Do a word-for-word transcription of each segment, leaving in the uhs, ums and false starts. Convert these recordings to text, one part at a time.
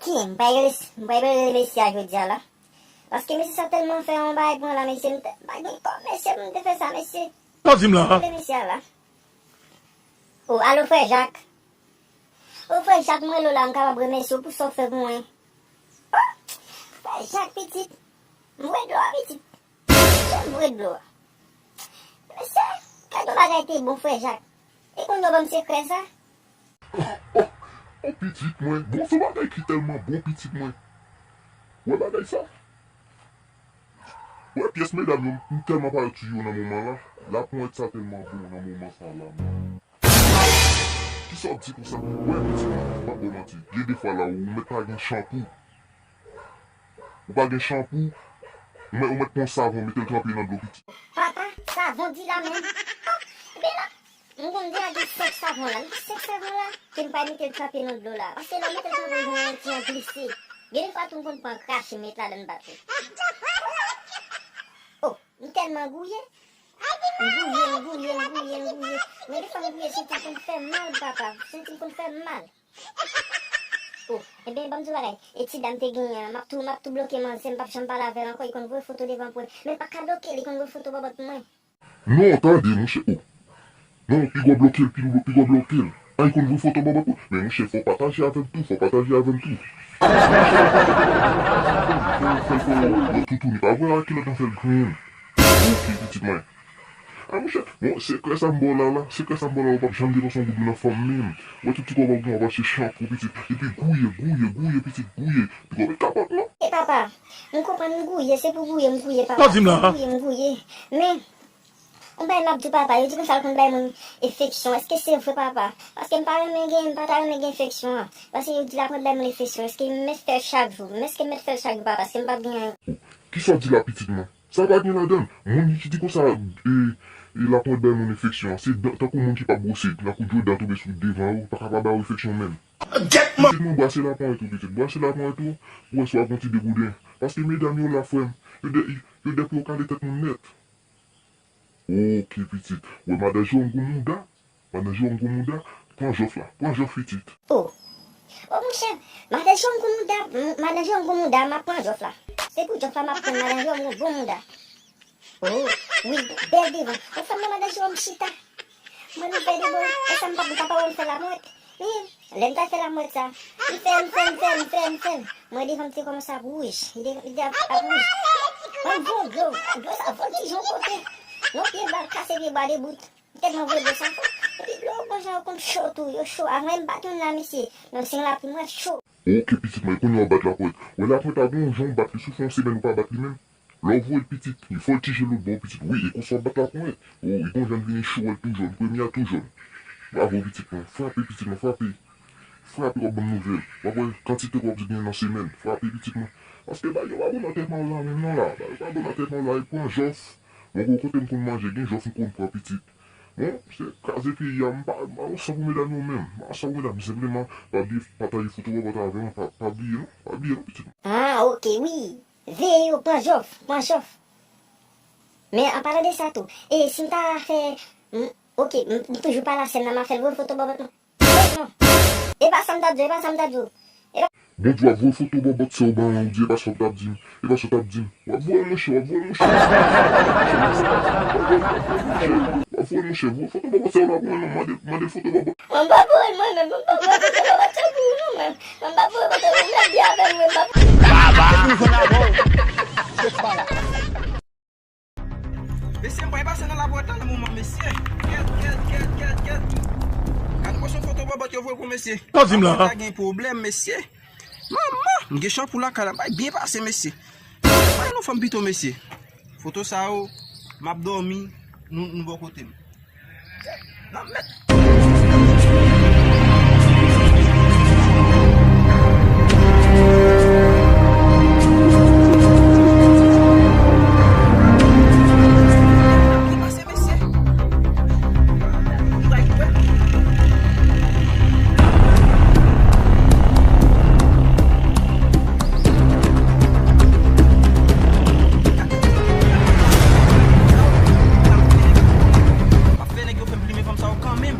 Ok, m pral rele, m pral rele mesye a jodi a la. Paske mesye sa tèlman fè yon bagay pou mwen la, mesye, m te, m pa gen kòb, mesye, pou m te fè sa, mesye. Sa w di m la? Rele mesye a la. O, alo, frè Jak. O, frè Jak, mwen rele w la, m kapab remèsye w pou sa w fè pou mwen. O, frè Jak, pitit. M voye dlo a, pitit. M voye dlo a. Mesye, gad yon bagay te bon, frè Jak. E kounye a w ban m sekrè sa? O, o, o, pitit mwen. Bon, se yon bagay ki tèlman bon, pitit mwen. Wè bagay sa? Wè pyès medam yo, m tèlman pa wè toujou nan moman la. Laponyèt sa tèlman bon nan moman sa la, menm. Kisa w ap di konsa? Wè, pitit mwen, m p ap ba w manti. Gen defwa la, ou mèt pa gen chanpou. Ou pa gen chanpou, ou mèt, ou mèt pran savon, mete l tranpe nan dlo, pitit. Papa, savon di la menm. Ebyen la, m konn deja gen senk savon la. M gen senk savon la, ke m pral mete l tranpe nan dlo la. Paske lè w mete l tranpe, l gen yon ti jan glise. Gen defwa tou, m konn pran krache, m met ladann batri. O, m tèlman gouye. M gouye, m gouye, m gouye, m gouye. Gen defwa m gouye, senti m konn fè m mal, papa. Senti m konn fè m mal. O, ebyen, ban m di w bagay. E ti dam te genyen an, m ap tou, m ap tou bloke manzè, m p ap janm pale avè l ankò, li konn voye foto devan pou l. Men m pa ka bloke l, li konn voye foto bòbòt pou mwen. Non, tande, monchè, o. Non, piga w bloke l, pi, piga w bloke l. A, li konn voye foto bòbòt pou l. Men, monchè, fò w pataje avè m tou, fò w pataje avè m tou. Fè l fè yon toutouni, pa voye ak kilòt nan fè l grenn. Ok, pitit mwen. A, monchè, bon, sekrè sa m ba w la, la, sekrè sa m ba w la, ou p ap janm depanse yon goud nan fanm menm. Wè tout ti kòb ou gen, w ap achte chanpou, pitit. Epi gouye, gouye, gouye, pitit, gouye. Piga w met kapòt, non. E papa, m konprann m gouye, se pou gouye m gouye, papa. Sa w di m la, se pou gouye m gouye. Men, yon bagay m ap di w, papa, yo di konsa l konn bay moun enfeksyon. Èske se vre, papa? Paske m pa renmen gen, m pa ta renmen gen enfeksyon an. Paske yo di l ap konn bay moun enfeksyon. Èske m mèt fè l chak jou? Èske m mèt fè l chak jou, papa? Paske m p ap gen anyen. Kisa w di la, pitit mwen? Sa pa gen ladan l. Moun ki di konsa, e, e, laponyèt bay moun enfeksyon an, se dan, tankou moun ki pa bwose, tankou dyo dan tonbe sou devan ou, pa ka pa ba ou enfeksyon menm. Pitit mwen, brase laponyèt ou, pitit, brase laponyèt ou, pou wè si w ap gon ti degouden. Paske medam yo la, frè m, yo dè, yo dè pou yo kale tèt moun nèt. Ok, pitit. Wè madan Jewòm gon mouda. Madan Jewòm gon mouda, pran jòf la, pran jòf pitit. O. O monchè, madan Jewòm gon mouda, m-, madan Jewòm gon mouda, m ap pran jòf la. Se pou jòf la m ap pran, madan Jewòm gon bon mouda. O, wi, bèl devan. Yon fanm nan madan Jewòm chita. Mwen nou fè de bon, e sa m pa, m pa pa wè m fè lamwèt. Men, lè m ta fè lamwèt sa, li fè m, fè m, fè m, fè m, fè m. Mwen devan m te kòmanse ap wouj, li te, li te ap, ap wouj. Mwen m voye dlo, dlo sa vòltije yon kote. Yon pye bal kase pye bwa debout. Tèlman voye dlo sa fò. Epi dlo yo bon jan yo konn cho tou, yo cho. Avan m bat youn la, mesye. Nan sen lapli mwen cho. Ok, pitit mwen, kounye a w bat laponyèt. Wè laponyèt la gon jan w bat li, si w fè yon semèn ou pa bat li menm. Lè w voye l pitit, li vòltije lòt bò pitit. Wi, e konsa w bat laponyèt. O, li gon jan l vini cho, wè l tou jòn. Premye a tou jòn. Bravo, pitit mwen. Frape, pitit mwen, frape. Frape, w ap ban m nouvèl. W ap wè kantite kòb ou gen nan semèn. Frape, pitit mwen. Paske bagay yo pa bon nan tèt mwen la menm non la. Bagay yo pa bon nan tèt mwen la, e pran jòf. Mwen gon kote m konn manje, gen jòf m konn pran pitit. Bon, se kraze peyi a, m pa, m pa gon san pou medam yo menm. M pa gon san pou medam, senpleman, pa bliye pataje foto bòbòt avè mwen, pa, pa bliye non, pa bliye non, pitit. Ah, ok, wi. Veye yo, pran jòf, pran jòf. Men, an palan de sa tou, e si m ta fè, m, ok, m, m toujou pa la sèn nan, m a fè l voye foto bòbòt mwen. Non. E pa sa m t ap di w, e pa sa m t ap di w. E pa Bondye w ap voye foto bòbòt sè w ban mwen, ou di e pa sa w t ap di m. E pa sa w t ap di m. W ap voye l monchè, w ap voye l monchè. W ap voye l monchè, voye foto bòbòt sè w la pou mwen non, mande, mande l foto bòbòt. Mwen m pa voye l mwen menm, mwen m pa voye foto bòbòt sè pou ou non mwen. Mwen m pa voye foto bòbòt sè avè mwen, mwen m pa Mesye, m pral pase nan laponyèt la nan moman, mesye. Kèt, kèt, kèt, kèt, kèt. Gade pòsyon foto bòbòt yo voye pou mesye. Sa w di m la? Laponyèt la gen pwoblèm, mesye. Manman, m gen chanpou lakay la, bay byen pase, mesye. Bay nou fanm pito, mesye. Foto sa yo, m ap dòmi, nou, nou bò kote m. Nan mèt. Ki pase, mesye? Nou bay kwè. M ap fè nèg yo fè m plimen fanm sa yo kanmenm.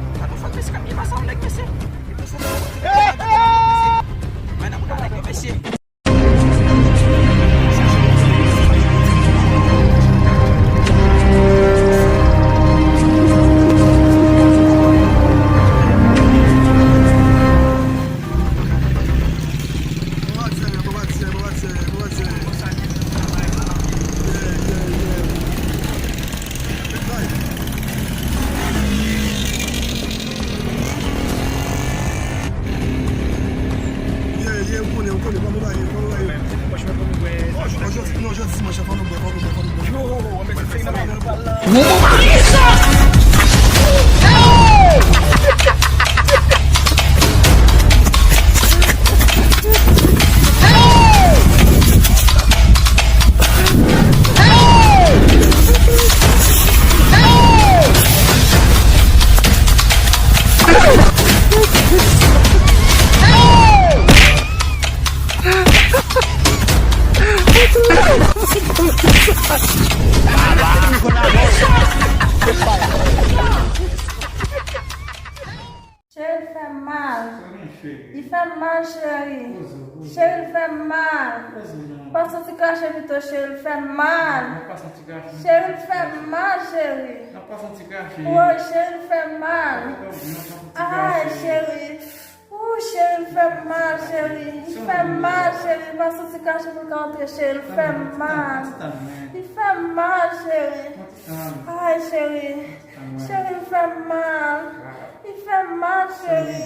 Li fè m mal, cheri. Cheri, li fè m mal. Pase yon ti krache pito, cheri, li fè m mal. Cheri, li fè m mal, cheri. Woy, cheri, li fè m mal. Ay, cheri. Ooh, cheri, li fè m mal, cheri. Li fè m mal, cheri. Pase yon ti krache pou l ka antre, cheri. Li fè m mal. Li fè m mal, cheri. Ay, cheri. Cheri, li fè m mal. Li fè m mal, cheri.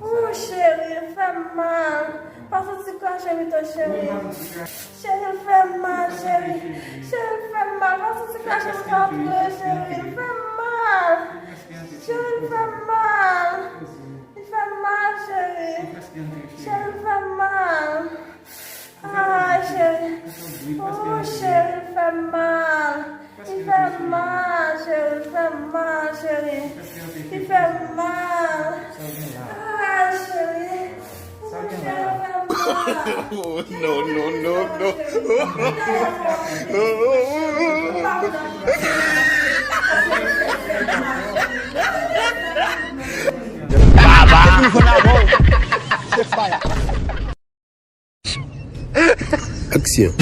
Ooh, cheri, li fè m mal. Pase yon ti krache pito, cheri. Cheri, li fè m mal, cheri. Cheri, li fè m mal. Pase yon ti krache pou l ka antre, cheri. Li fè m mal. Cheri, li fè m mal. Li fè m mal, cheri. Cheri, li fè m mal. Ay, cheri. Oh, cheri, li fè m mal. Li fè m mal, cheri. Li fè m mal, cheri. Li fè m mal. Ay, cheri. Oh, cheri, li fè m mal. Oh, no, no, no, no. Baba! Aksyon.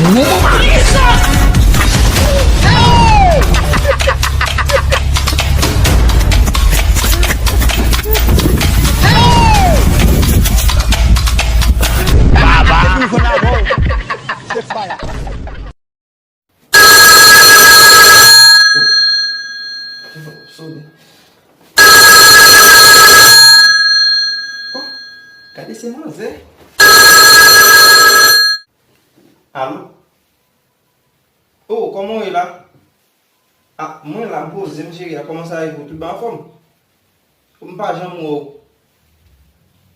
Baba! Oh, gade se manzè. Alo? Oh, kòman w ye la? Ah, mwen la, m poze m, cheri a, kòman sa ye pou tout bagay anfòm? M pa janm wè w.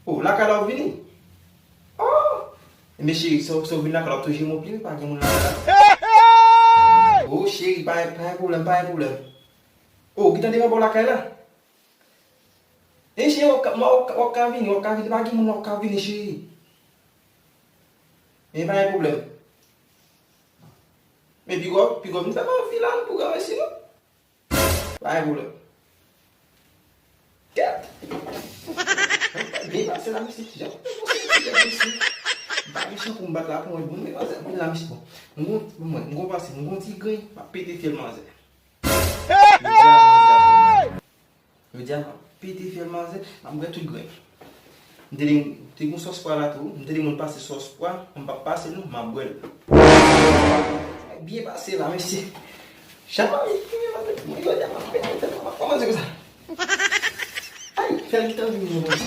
Oh, lakay la w vini? Oh! Ebyen cheri, sa w, sa w vin lakay la, w ap toujou mwen pli, pa gen moun lakay la. Oh, cheri, pa, pa gen pwoblèm, pa gen pwoblèm. Oh, ou gentan devan bò lakay la? E cheri, w ap ka, w ap ka, w ap ka vini, w ap ka vini, pa gen moun, w ap ka vini, cheri. Men pa gen pwoblèm. Men piga w, piga w vin fè m anvi la, pou granmesi nou. Pa gen pwoblèm. Kèt! Byen pase la, mesye. Jan, mesye, mesye. M pa gen chanpou m bat la pou mwen, bon, men manzè, vin la, mesye, bon. M gon, mwen, m gon pase, m gon ti grenn, m ap pete fyèl manzè. Jodi a, manzè ap fè m mal. Jodi a, m ap pete fyèl manzè, m ap bwè tout grenn. M te di, te gon sòs pwa la tou, m te di moun pase sòs pwa, m p ap pase non, m ap bwè l. Byen pase la, mesye. Chama, mwen jodi a, m ap pete fyèl, m ap fè manzè konsa. Ay, fyèl ki t anvi mwen konsa.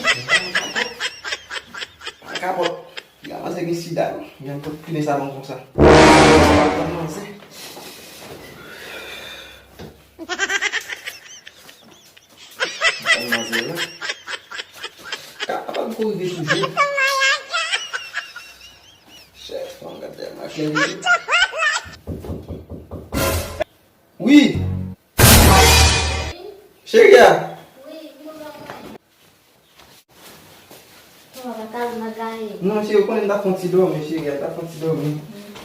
Pa kapòt. Gade manzè gen sida, non. Gade tout pine sa bon konsa. Gade manzè. Gade manzè la. Ka, apa m ko rive toujou. Chèf, fò m gade ma klè vini. Wi. Cheri a. Non, cheri, ou konnen m ta fè yon ti dòmi, cheri, m ta fè yon ti dòmi.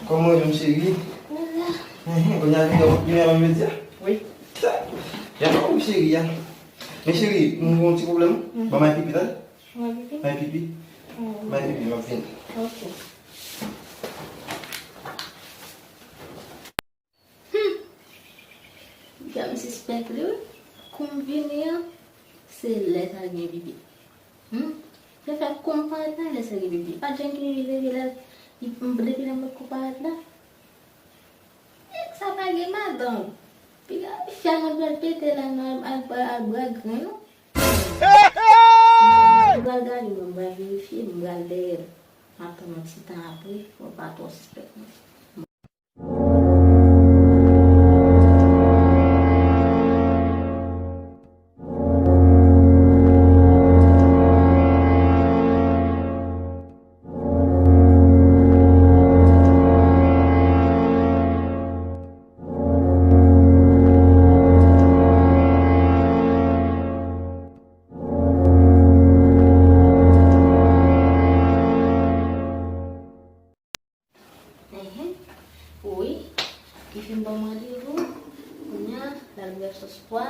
Kòman ou ye, cheri? Enhen, kounye a vin dòmi, vin dòmi midi a? Wi. Sa, jan ou, cheri a. Men cheri, m gen yon ti pwoblèm. Ban m al pipi, tande? Ou al pipi? M al pipi. M al pipi, m ap vini. Ok. Humm! Piga m sispèk li wi. Kou m vini an, se lè sa gen pipi. Humm! Se fè kou m parèt la, lè sa gen pipi. Pa t janm gen pipi depi lè, depi lè m wè kou parèt la. Sa pa gen madanm. Piga m fyèl mwen pral pete la, nan al, al, al bwè grenn non. M pral gade, mwen, m pral verifye, m pral dèyè l. M ap tann yon ti tan apre, fò w pa twò sispèk mwen. Enhen. Wi. Li fin ban m randevou. Kounye a, l al bwè sòs pwa,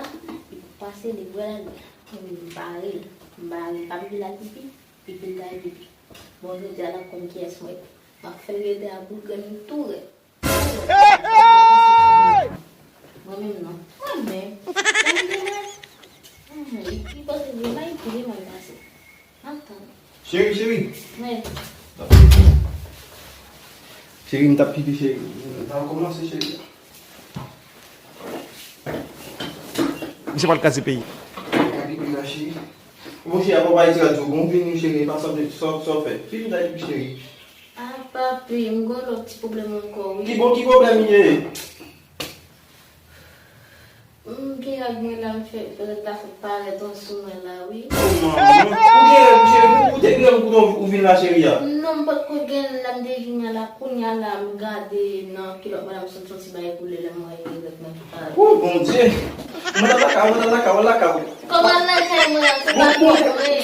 li pase, li bwè l, m bare l. M bare l. Pa pipi l al pipi. Pipi l ta pipi. Bon, jodi a l ap konn kiyès mwen ye. M ap fè l rete a boul grenn li tou rèd. Mwen menm non. Mwen menm. Mwen menm. Li panse li bay pou li mwen pase. Antann. Cheri, cheri. Wi. Cheri, m t ap pipi, cheri. M t ap kòmanse, cheri. Misye pral kraze peyi. Ka pipi la, cheri. Bon, cheri, apa w pa retire radyo? Bon, vini, cheri, pa sanble, sa, sa w fè. Pipi ta pipi, cheri. Ah, papi, m gon lòt ti pwoblèm ankò, wi. Ki bon, ki pwoblèm li ye? M gen règ mwen la, m fè, règ la fè parèt an sou mwen la, wi. Oh, manman. Ou gen règ, cheri, pou, pou te gen règ, pou ou vin la, cheri a? Non, m potko gen la, m te vin la, kounye a la, m gade nan kilòt mwen la, m santi yon ti bagay koule lè m wè règ mwen ki parèt. Oh, Bondye. Mwen al lakay ou, mwen al lakay ou, al lakay ou. Kòman al lakay mwen an? Se pa kòb mwen.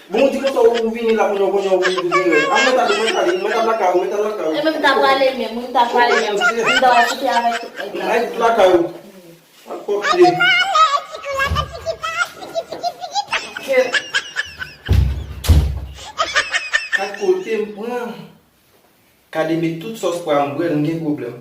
Bon, di konsa ou vini la, kounye a, kounye a, ou vini, ou vini. A, mwen t ale, mwen t ale, mwen t al lakay ou, mwen t al lakay ou. E mwen m ta prale menm, mwen m ta prale menm. M ta koute avèk tout nèg la. Mwen t lakay ou. Al kòpte. Kèt. Kat kote m pran. Gade met tout sòs pwa m bwè, m gen pwoblèm.